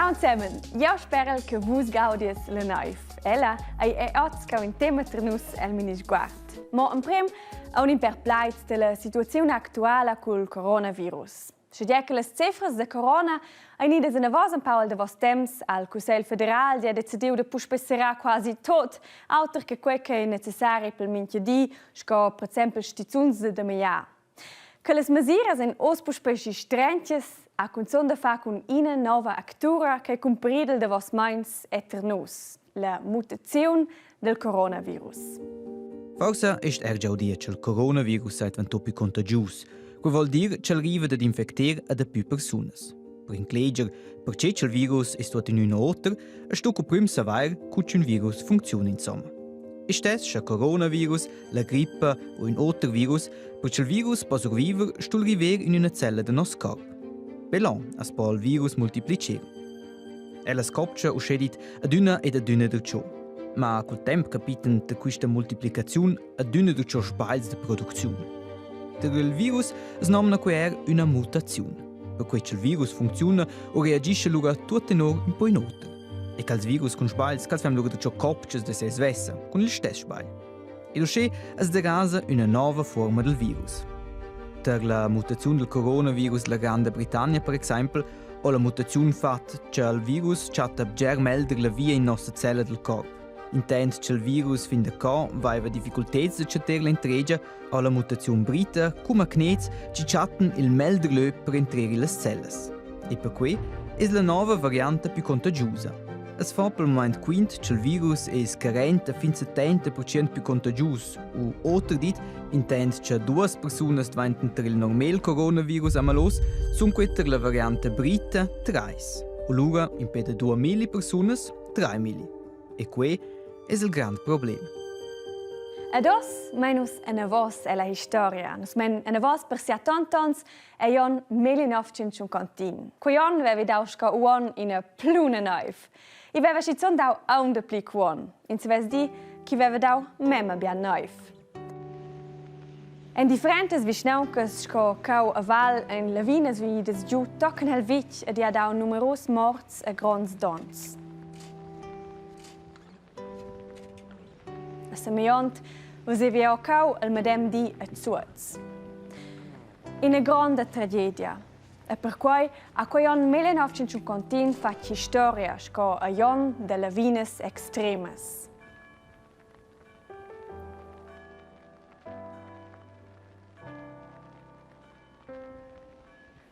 Ciao ensemen, jeu sperel che vus gaudies la neiv. Ella ei è oz cau in tema tra nus el Minisguard. Mo emprem aun in per plaids della situaziun actuala cul coronavirus. Sche gia che las cifras da corona ein idas anavos empau al davos temps, ha il Cussegl federal gia decidiu da puspei serrar quasi tot, auter che quei che ei necessari pel mintga di, sco per exempel stizuns da magliar. Che las mesiras ein oz puspei schi strentgas, ha cunzun da far cun ina nova actura che cumprida il davos meins e ter nus, la mutaziun del coronavirus. Forsa est er già udia cha'l coronavirus sei dvantò pü contagius. Que vuol dir ch'el riva dad infecter a dapü persunas. Per incleger perche cha'l virus es tuot in ün oter, es sto prüm savair cu ch'ün virus funcziuna insomma. Istess scha coronavirus, la grippa o ün oter virus, per cha'l virus po surviver, sto'l river in üna cella da nos corp. Belon as po il virus multiplicher. Ella scopcha uschè dit adüna ed adüna darcho. Ma cul temp capitan da quista multiplicaziun adüna darcho sbagls da producziun. Tar il virus as nomna que eir üna mutaziun. Perquai cha'l virus funcziuna o reagischa lura tuot tenor ün po in oter. E cha'ls virus cun sbagls ch'als fan lura darcho copchas da se svessa cun il stess sbagl. Ed uschè as derasa üna nouva fuorma dal virus. Tar la mutaziun dal coronavirus la Granda Britannia per exaimpel ho la mutaziun fat cha'l virus chatta bger melder la via in nossa cella dal corp. Intant cha'l virus fin da cò vaiva difficulteds da chatter l'entregia, ho la mutaziun brita cun magnets chi chattan il melder lö per entrer illas cellas. E perquai es la nouva varianta pü contagiusa. Es fa pel mumaint quint cha'l virus es carent a fin 70% pü contagius u oter dit, intant cha duos persunas dvaintan tar il normal coronavirus amalos, sun que tar la varianta brita trais. U lura impè da 2000 persunas, 3000. E que es il grand problem. Ed oz mein nus enavos ella historia. Nus mein enavos per 70 ons e Jon 1951. Quei onn vevi dau sco uonn ina pluna neiv. I veva schizun dau aunc dapli ch'uonn. Ins vess dir ch'i veva dau memma bia neiv. En differentas vischnauncas sco cau a val ein lavinas vegnidas giu tochen el vitg ed i ha dau numerus morts e gronds donns. A semegliont vesevi jeu cau el medem di a Zuoz. Ina gronda tragedia. E perquai ha quei onn 1951 fatg historia sco agl onn da lavinas extremas.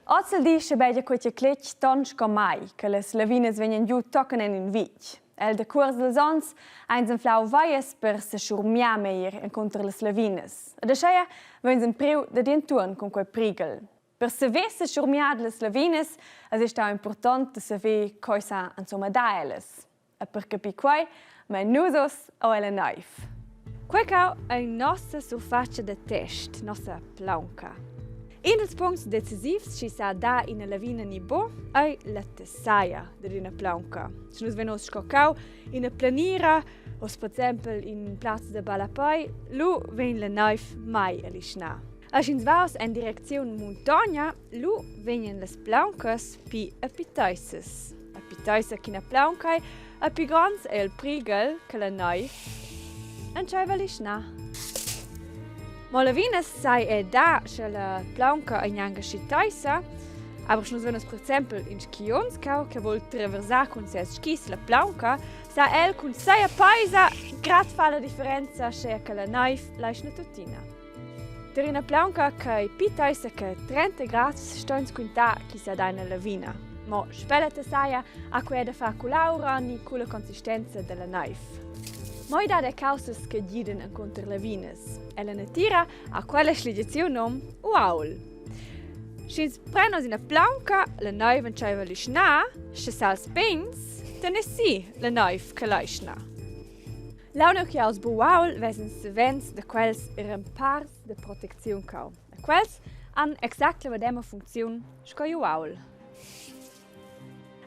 Oz il di schabegia quei che cletg ton sco mai, che las lavinas vegnan giu tochen en in vitg. El decuors dils onns ein anflau vaias per seschurmiar meglier encunter las lavinas. Ed ascheia vein empriu dad ir entuorn cun quei prighel. Per saver seschurmiar dallas lavinas es ei stau impurtont da saver co ei sa insumma dar ellas. E per capir quei mein nus oz o ella neiv. Quei cau ei nossa surfatscha da test, nossa plaunca. In dils puncts decisivs schi sa dar ina lavina ni buc ei la tessaia dad ina plaunca. Sche nus vein oz sco cau ina planira, oz per exempel in plaz da ballapei, lu vegn la neiv mai a lischnar. E sch'ins va oz en direcziun muntogna, lu vegnan las plauncas pi e pi teissas. E pi teissa ch'ina plaunca ei, e pi gronds ei il prighel che la neiv entscheiva a lischnar. Mo lavinas sai er dar, sche la plaunca ei gnanca schi teissa, aber sche nus vein per exempel in skiunz cau che vul traversar cun ses skis la plaunca, sa el cun seia peisa grad far la differenza sche che la neiv leischna tuttina. Per ina plaunca ch'ei pli teissa che 30 grads ston quintar ch'i sa dar ina lavina. Mo spella saja ha quei da far cull'aura ni culla consistenza dalla neiv. Mo ei dat er caussas che gidan encunter lavinas. Ella natira ha quella schligiaziun num uaul. Sch'ins pren oz ina plaunca, la neiv entscheiva a lischnar, sche sals pigns, tenessi la neiv che leischna. Leu che els buuaul vesen savens da quels rempars da protecziun cau. E quels han exact la medema funcziun sco igl uaul.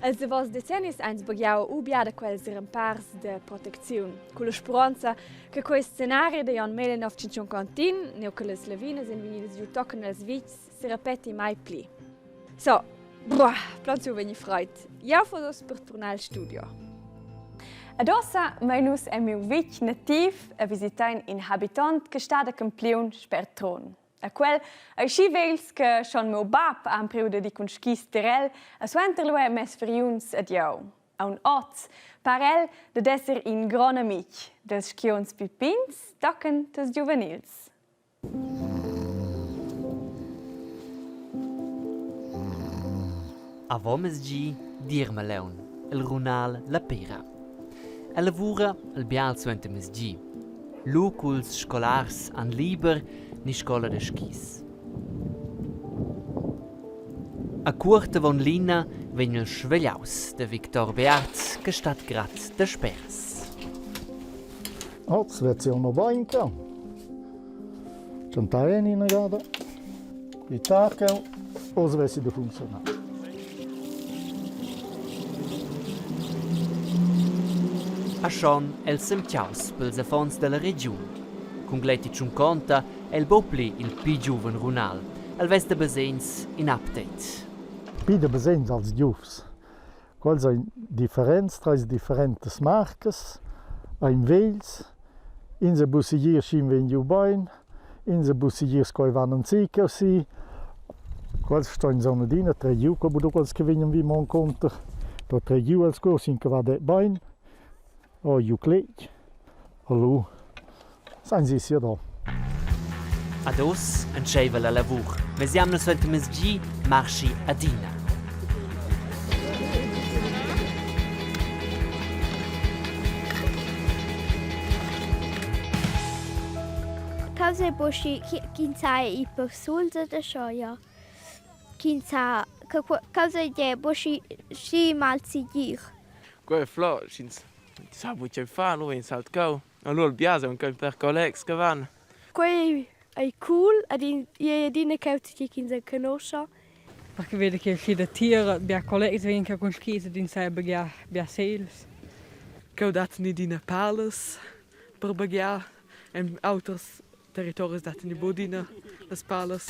Els davos decennis ein sbagliau u bia da quels rempars da protecziun, culla speronza che quei scenari da Jon 1951, neu che las lavinas ein vegnidas giu tochen els vitgs, serepeti mai pli. So, Boah, plaunsiu vegni freid. Jau fo oz per turnar al studio. Ed ossa mein nus en miu vitg nativ e visitein in habitant che stat a Campliun sper Trun. A quel ei schi vegls che schon meu bab ha empriu da dir cun skis tier el e suenter lu ei mes friuns ed jeu. Aun oz par el dad esser in grond amitg dels skiunzs pli pigns tochen dals giuvenils. Avomezgi Dirmaleun, il runal La Pera. El lavura el bial suentermezgi. Lu culs scolars han liber ni scola da skis. A cuort avon l'ina vegn el svegliaus da Victor Bearth che stat grad dasperas. Oz vezzi una banca. Tschentar en ina gada. Pli tard ch'el, oz vessi da funzionar. A schon el semtgaus pels affons dalla regiun. Cun gleiti tschunconta è el buc pli il pli giuven runal. El vess da basegns in update. Pli da basegns als giuvs. Quels ein differents, treis differentas marcas, ein vegls, ins ei buc segir sch'in vegn giu bein, ins ei buc segir sco ei van ensi si. Quels ston aunc adina trer giu, co buca quels che vegnan vi mo encunter, per trer giu els cuors sin che va bein. Oh, giu cletg. Lu san si sia do. Ad oz entscheiva la lavur. Mesjamna suentermezgi marschi adina. Causa buca ch'ins ha i persuls da schoia. Ch'ins ha causa è buca schi malsegir. Quei è flot, sch'ins sa buc tgei far, lu vegn saltgau. Allura il biars aunc in per collegs che van. Quei ei cool ed ei adina cheu tgi ch'ins enconoscha. Perché vede che chi da tir bia collegs vegnan cheu cun skis ed ins sa baghiar bia segls. Cheu dat ni adina palas per baghiar en auters territoris dat ni buc adina las palas.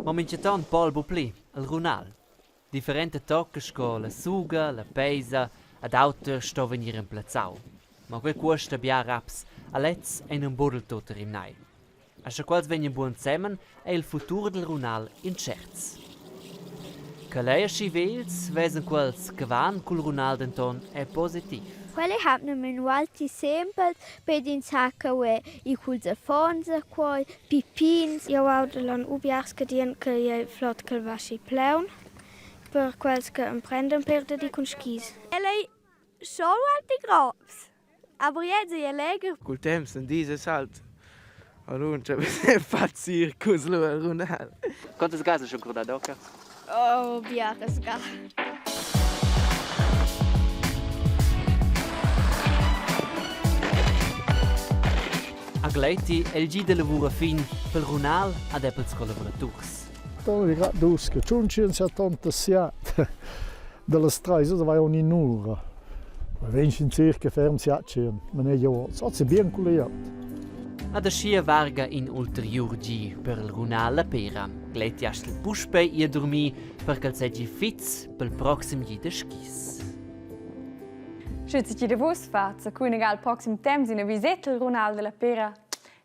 Mo mintgaton po el buc pli, il runal. Differenta tocca sco la suga, la peisa ed auter sto vegnir remplazzau. Mo quei cuosta bia raps a lezs ein in buc diltut rimnai. E sche quels vegnan buc ensemen, ei il futur dil runal incerts. Ch'el ei aschi vegls, vesan quels che van cul runal denton è positiv. Quella hat nemmen ualti sempel per ins ha cheu i culs affons e quei pipins. Jeu audel aunc ubiars che dian ch'ei ei flot ch'el va schi plaun per quels che emprendan pér da dir cun skis. El ei schon ualti gross, aber jetzt ei el legher. Cul temps en dis e salt. Allura c'è fat circus lu al runal. Quantas gas hast du schon da Oh, biaras ga. A gleiti el gi da lavur a fin pel runal ad er pels collaboraturs. Dus che tschunschien 77 dallas treis vai ogni un'ura. Vegn in circa ferm siatschien, ma ne io oz è bien culiat. Ad aschia varga in ulteriur gi per il runal la pera. Gleiti astgel puspei ir a durmir per ch'el seigi fits pel proxim gi da skis. Sche ti da vus fa zacun al proxim temps ina viseta al runal della pera,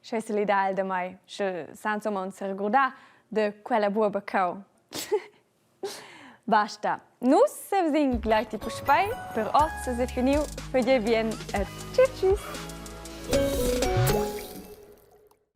sche se li dà el da mai, sche senza mon se regordar de quella buoba cau. Basta. Nus sevsin gleiti puspei. Per oz es finiu. Fegei bien e tschüss tschüss.